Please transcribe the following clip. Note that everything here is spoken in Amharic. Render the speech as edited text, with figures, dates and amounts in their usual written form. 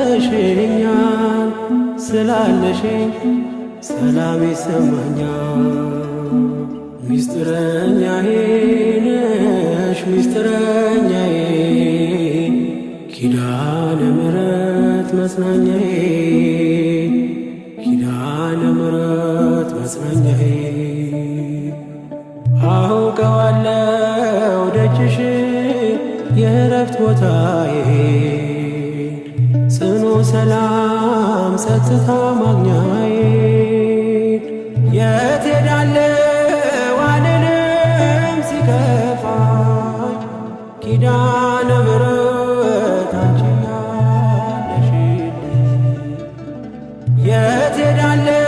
ተከትለሽኛል ስላለሽኝ ሰላም ይሰማኛል። ሚስጥረኛዬ ነሽ ሚስጥረኛዬ ኪዳነ ምሕረት መጽናኛዬ ኪዳነ ምሕረት መጽናኛዬ። አውቀዋለሁ ደጅሽ የእረፍት ቦታዬ ጽኑ ሰላም ጸጥታ ማግኛዬ። የት ሄዳለሁ አልልም ሲከፋኝ ኪዳነ ምሕረት አንቺ ያለሽልኝ። የት ሄዳለሁ